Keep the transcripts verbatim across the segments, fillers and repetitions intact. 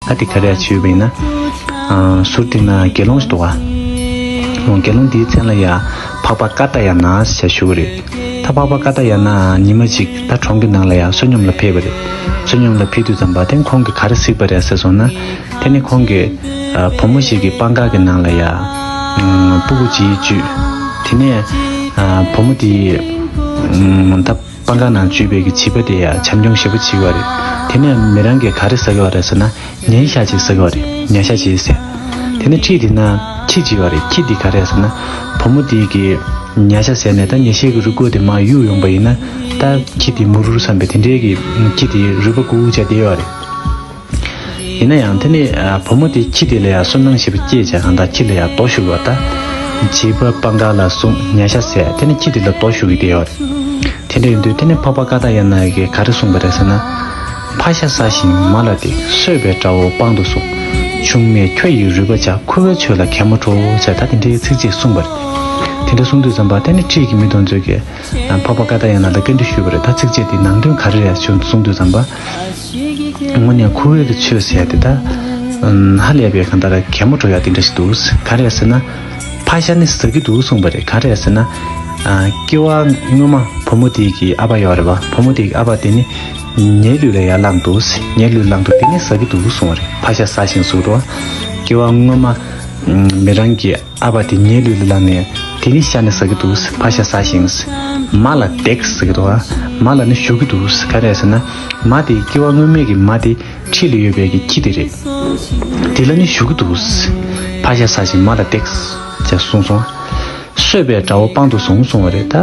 ད་དེ་ག་རེ་ཡ་བྱས་ཡོད་པ་ཡིན་ན། ཨ། ཟུར་དེ་ན་དགེ་སློང་ཞིག་འདུག་ག། འོ། དགེ་སློང་དེའི་མཚན་ལ་ཡ་འཕགས་པ་ཀ་ཏ་ཡ་ན་ཟེར་ཞུ་གི་རེད། ད་འཕགས་པ་ཀ་ཏ་ཡ་ན་ཉི་མ་གཅིག་ད་གྲོང་གི་ནང་ལ་ཡ་བསོད་སྙོམས་ལ་ཕེབས་པ་རེད། བསོད་སྙོམས་ལ་ཕེབས་དུས་ཙམ་པ་དེ་ཁོང་གིས་ག་རེ་གཟིགས་པ་རེད་ཟེར་སོང་ན། དེ་ནི་ཁོང་གིས། ཨ། བུ་མོ་ཞིག་གི་པང་ཁ་གི་ནང་ལ་ཡ། ཨ། སྤུ་གུ་གཅིག་འཇུས། དེ་ནས། ཨ། བུ་མོ་དེ། ཨ། ད། པང་ཁ་ནང་འཇུས་པའི་གི་བྱིས་པ་དེ་ཡ་བྱམས་སྐྱོང་ཞེ་པོ་བྱེད་ཀྱི་ཡོད་རེད། དེ་ནས་མི་རང་གིས་ག་རེ་ཟ་གི་ཡོད་རེད་ཟེར་ན། ཉལ་ཤ་ཅིག་ཟ་གི་ཡོད་རེད། ཉལ་ཤ་ཅིག་ཟས། དེ་ནས་འཁྱིལ་དེ་ན་ཁྱི་ཅིག་ཡོད་རེད། ཁྱི་དེ་ག་རེ་ཟེར་ན། བུ་མོ་དེ་གིས་ཉལ་ཤ་ཟས་ནས་ད་ཉལ་ཤའི་གི་རུས་ཁུག་དེ་མར་གཡུག་ཡོང་པ་ཡིན་ན། ད་ཁྱི་དེ་མུར་རུ་བསམ་པའི་དེ་འདྲའི་གི་ཁྱི་དེ་རུས་པ་ཀུ་ཀུ་བྱས་བསྡད་ཡོད་རེད། ཡིན་ན་ཡང་དེ་ནས། ཨ། བུ་མོ་དེ་ཁྱི་དེ་ལ་ཡ་བསོད་ནམས་ཞེ་པོ་སྐྱེས་བྱས་གང་ལྟར་ཁྱི་ལ་ཡ་རྡོ་གཞུས་པ། ད་བྱིས་པ་པང་ཁ་ལ་བཟུང་། ཉལ་ཤ་ཟས། དེ་ནས་ཁྱི་དེ་ལ་རྡོ་གཞུ་གི་བསྡད་ཡོད་རེད། དེ་འདྲ་ཡིན་དུས་དེ་ནས་འཕགས་པ་ཀ་ཏ་ཡ་ན་གིས་ག་རེ་གསུངས་པ་རེད་ཟེར་ན། ཕ་ཤ་ཟ་ཞིང་མ་ལ་བརྡེག། གསོད་པའི་དགྲ་བོ་དཔང་དུ་བཟུང་། ཆུང་མས་ཁྱོ་ཡི་རུས་པ་བྱ། ཁུ་བའི་ཚོད་ལ་གད་མོ་བྲོ་ཟེར། ད་དེ་འདྲའི་ཚིགས་བཅད་གསུངས་པ་རེད། དེ་འདྲ་གསུངས་དུས་ཙམ་པ་དེ་ནས་འཁྲིས་ཀྱི་མི་དེ་ཚོས་ཀྱིས། ཨ། འཕགས་པ་ཀ་ཏ་ཡ་ན་ལ་བཀའ་འདྲི་ཞུས་པ་རེད། ད་ཚིགས་བཅད་དེ་ནང་དོན་ག་རེ་རེད་ཅེས་གསུངས་དུས་ཙམ་པ། དངོས་གནས་ཁུ་བའི་གི་ཚོད་ཟེར་ཡ་དེ་ད། ཨམ། ཧ་ལས་པའི་གང་ལྟར་གད་མོ་བྲོ་ཡ་དེ་འདྲ་ཞིག་འདུག། ག་རེ་ཟེར་ན། ཕ་ཤ་ནི་ཟ་གི་འདུག་གསུངས་པ་རེད། ག་རེ་ཟེར་ན། ཨ། སྐྱེ་བ་སྔོན་མ་བུ་མོ་དེ་གི་ཨ་ཕ་ཡོད་རེད་པ། བུ་མོ་དེ་གི་ཨ་ཕ་དེ་ནི་ཉའི་ལུས་ལ་ཡར་བླངས་འདུག། ཉའི་ལུས་བླངས་འདུག། དེ་ནི་ཟ་གི་འདུག་གསུངས་པ་རེད། ཕ་ཤ་ཟ་ཞིང་ཟེར་འདུག། སྐྱེ་བ་སྔོན་མ། ཨམ། མི་རང་གི་ཨ་ཕ་དེ་ཉའི་ལུས་ལ་བླངས་ནས་དེ་ནི་ཤ་ནི་ཟ་གི་འདུག། ཕ་ཤ་ཟ་ཞིང་། མ་ལ་བརྡེག་ཟེར་གི་འདུག། མ་ལ་ནི་གཞུ་གི་འདུག། ག་རེ་ཟེར་ན། མ་དེ་སྐྱེ་བ་སྔོན་མའི་གི་མ་དེ་འཁྲིས་ལ་ཡོད་པའི་གི་ཁྱི་དེ་རེད། དེ་ལ་ནི་གཞུ་གི་འདུག། ཕ་ཤ་ཟ་ཞིང་མ་ལ་བརྡེག་ཅེས་གསུངས་སོང་། གསོད་པའི་དགྲ་བོ་དཔང་དུ་བཟུང་གསུངས་པ་རེད། ད་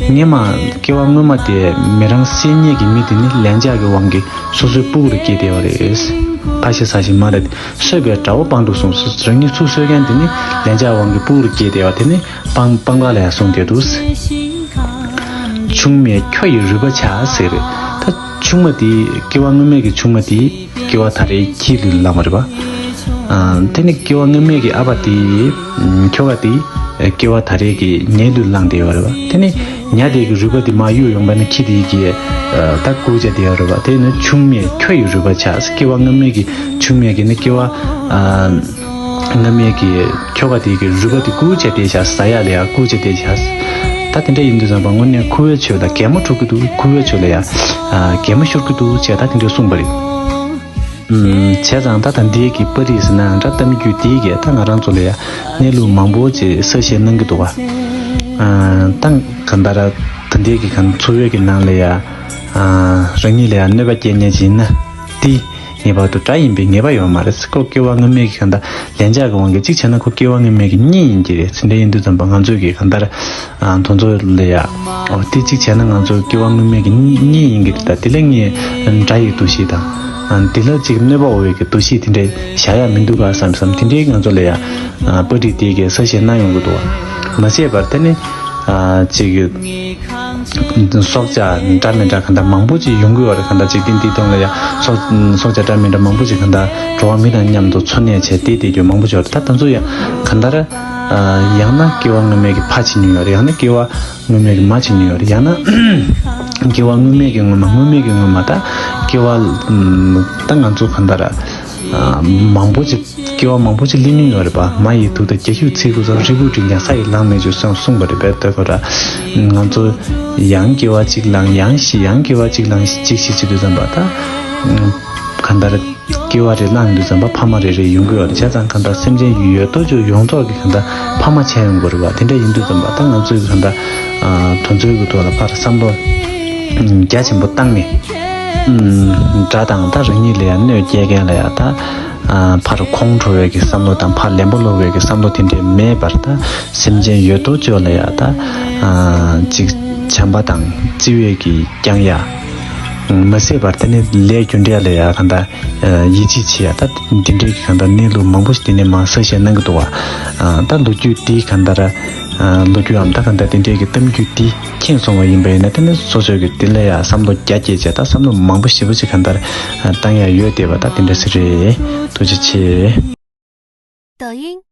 སྔོན་མ་སྐྱེ་བ་སྔོན་མ་དེ་མི་རང་བསད་མཁན་གྱི་མི་དེ་ནི་ལན་ཆགས་ཀྱི་དབང་གིས་སོ་སོའི་སྤུ་གུ་ལ་སྐྱེས་བསྡད་པ་རེད། ཕ་ཤ་ཟ་ཞིང་མ་ལ་བརྡེག། གསོད་པའི་དགྲ་བོ་དཔང་དུ་བཟུང་། རང་ཉིད་ཚུར་གསོད་མཁན་དེ་ནི་ལན་ཆགས་དབང་གིས་སྤུ་གུར་སྐྱེས་བསྡད་པ་དེ་ནི་པང་པང་ཁ་ལ་ཡར་བཟུང་བསྡད་འདུག། ཆུང་མས་ཁྱོ་ཡི་རུས་པ་བྱ་ཟེར། ད་ཆུང་མ་དེ་སྐྱེ་བ་སྔོན་མའི་གི་ཆུང་མ་དེ་སྐྱེ་བ་ད་རེས་ཁྱིའི་ལུས་ལ་བླངས་པ་རེད་པ། ཨ། དེ་ནི་སྐྱེ་བ་སྔོན་མའི་གི་ཨ་ཕ་དེ། ཁྱོ་ག་དེ་སྐྱེ་བ་ད་རེས་ཀྱི་ཉའི་ལུས་ལ་བླངས་བསྡད་ཡོད་རེད་པ། དེ་ནི་ཉ་དེ་གི་རུས་པ་དེ་མར་གཡུག་ཡོང་པ་ནི་ཁྱི་དེ་གི། ཨ། ད་ཀུ་ཀུ་བྱས་བསྡད་ཡོད་རེད་པ། དེ་ནི་ཆུང་མས་ཁྱོ་ཡི་རུས་པ་བྱ། སྐྱེ་བ་སྔོན་མའི་གི་ཆུང་མས་གི་ནི་སྐྱེ་བ། ཨ། སྔ་མའི་གི་ཁྱོ་ག་དེ་གི་རུས་པ་དེ་ཀུ་ཀུ་བྱས་བསྡད་བཞག། ཟ་ཡག་ལ་ཡ་ཀུ་ཀུ་བྱས་བསྡད་བཞག། ད་དེ་འདྲ་ཡིན་དུས་ཙམ་པ་དངོས་གནས་ཁུ་བའི་ཚོད་ལ་གད་མོ་བྲོ་གི་འདུག། ཁུ་བའི་ཚོད་ལ་ཡ། ཨ། གད་མོ་ཤོར་གི་འདུག་ཅེས་ད་དེ་འདྲ་གསུངས་པ་རེད། ཨུམ། བྱས་ཙང་ད་ད་འདིའི་གི་པར་རིས་ཟེར་ན་འདྲ། གཏམ་རྒྱུད་འདིའི་གི་ད་ང་རང་ཚོ་ལ་ཡ་གནས་ལུགས་མང་པོ་ཅིག་གསལ་བཤད་གནང་གི་འདུག་པ། ཨ། ད་གང་ལྟར་ད་འདིའི་གི་གང་འཚོ་བའི་གི་ནང་ལ་ཡ། ཨ། རང་ཉིད་ལ་ཡ་གནོད་པ་སྐྱེལ་མཁན་ཅིག་ཡིན་ན། དེ་ངེས་པར་དུ་དགྲ་ཡིན་པའི་ངེས་པ་ཡོད་མ་རེད། ཁོ་སྐྱེ་བ་སྔོན་མའི་གི་གང་ལྟར་ལན་ཆགས་ཀྱི་དབང་གིས་གཅིག་བྱས་ན་ཁོ་སྐྱེ་བ་སྔོན་མའི་གི་གཉེན་ཡིན་གྱི་རེད། དེ་འདྲ་ཡིན་དུས་ཙམ་པ་ང་ཚོས་གི་གང་ལྟར། ཨ། དེ་ཚོ་ལ་ཡ། ཨོ། དེ་གཅིག་བྱས་ན་ང་ཚོ་སྐྱེ་བ་སྔོན་མའི་གི་གཉེན་ཡིན་གྱི་རེད། ད་དེ་ལ་ངས་དགྲ་ཡི་འདུ་ཤེས་དང་། ཨ། དེ་ལ་གཅིག་གནོད་པ་འོག་པའི་གི་འདུ་ཤེས་དེ་འདྲ་བཞག་ཡ་མི་འདུག་ག་བསམ་བསམ། དེ་འདྲའི་ང་ཚོ་ལ་ཡ། ཨ། པར་རིས་དེ་གི་གསལ་བཤད་གནང་ཡོང་གི་འདུག་པ། མ་ཟད་པར་དེ་ནི། ཨ། གཅིག་སྲོག་ཆགས་འདྲ་མི་འདྲ་གང་ལྟར་མང་པོ་ཅིག་ཡོང་གི་ཡོད་རེད། གང་ལྟར་འཇིག་རྟེན་འདིའི་སྟེང་ལ་ཡ་སྲོག་སྲོག་ཆགས་འདྲ་མི་འདྲ་མང་པོ་ཅིག་གང་ལྟར་འགྲོ་བ་མི་དང་མཉམ་དུ་འཚོ་གནས་བྱས་ཏེ་བསྡད་རྒྱུ་མང་པོ་ཅིག་ཡོད་རེད། ད་ད་ཚོ་ཡང་གང་ལྟར། ཨ། ཡང་ན་སྐྱེ་བ་སྔོན་མའི་གི་ཕ་བྱེད་མྱོང་ཡོད་རེད། ཡང་ན་སྐྱེ་བ་སྔོན་མའི་གི་མ་བྱེད་མྱོང་ཡོད་རེད། ཡང་ན་སྐྱེ་བ་སྔོན་མའི་གི་སྔོན་མ། སྔོན་མའི་གི་སྔོན་མ། ད་སྐྱེ་བ། ཨམ། ད་ང་ཚོ་གང་ལྟར། ཨ། མང་པོ་ཅིག་སྐྱེ་བ་མང་པོ་ཅིག་ལེན་མྱོང་ཡོད་རེད་པ། མ་ཡི་དུག་དང་རྒྱ་ཤུག་ཚིག་གུ་སོགས་རིལ་བུ་དྲིན་ཀྱང་ས་ཡིས་ལངས་མེད་ཅེས་གསུངས་གསུངས་པ་རེད་པས། ལྟོས་གོ་ར། ང་ཚོ་ཡང་སྐྱེ་བ་གཅིག་བླངས། ཡང་ཤི། ཡང་སྐྱེ་བ་གཅིག་བླངས། གཅིག་ཤི་བྱེད་དུས་ཙམ་པ་ད། གང་ལྟར་སྐྱེ་བ་རེ་བླངས་དུས་ཙམ་པ་ཕ་མ་རེ་རེ་ཡོང་གི་ཡོད་རེད། བྱས་ཙང་གང་ལྟར་སེམས་ཅན་ཡོད་དོ་ཅོག་ཡོངས་རྫོགས་ཀྱི་གང་ལྟར་ཕ་མ་ཆགས་ཡོང་གི་རེད་པ། དེ་འདྲ་ཡིན་དུས་ཙམ་པ་ད་ང་ཚོས་གང་ལྟར། ཨ། དེ་ཚོའི་གི་ཐོག་ལ་ཕར་བསམ་བློ་རྒྱ་ཆེན་པོ་བཏང་ནས། ཨུམ། དགྲ་དང་ད་རང་ཉིད་ལ་ཡང་གནོད་སྐྱེལ་མཁན་ལ་ཡང་ད། ཨ། ཕར་ཁོང་ཁྲོ་བའི་གི་བསམ་བློ་དང་ཕར་ལན་པོ་སློག་པའི་གི་བསམ་བློ་དེ་འདྲས་མེད་པར། ད་སེམས་ཅན་ཡོད་དོ་ཅོག་ལ་ཡང་ད། ཨ། ཅིག་བྱམས་པ་དང་བརྩེ་བས་གི་བསྐྱང་ཡ། མ་ཟད་པར་དེ་ནི་ལས་རྒྱུ་འབྲས་ལ་ཡང་གང་ལྟར། ཨ། ཡིད་ཆེས་བྱེད་ཡ། ད་འདི་འདྲའི་གི་གང་ལྟར་གནས་ལུགས་མང་པོ་ཞིག་དེ་ནས་མར་གསལ་བཤད་གནང་གི་འདུག་པ། ཨ། ད་ལོ་རྒྱུས་འདི་གང་ལྟར། ཨ། ལོ་རྒྱུས་འམ་ད་གང་ལྟར་དེ་འདྲའི་གི་གཏམ་རྒྱུད་འདི་མཁྱེན་སོང་བ་ཡིན་པ་ཡིན་ན། དེ་ནི་སོ་སོའི་གི་དེ་ལ་ཡང་བསམ་བློ་རྒྱ་བསྐྱེད་བྱས། ད་བསམ་བློ་མང་པོ་ཞེ་པོ་ཅིག་གང་ལྟར། ཨ། བཏང་ཡ་ཡོད་བསྡད་པ་ད་དེ་འདྲ་ཞིག་རེད། ཐུགས་རྗེ་ཆེ། 抖音、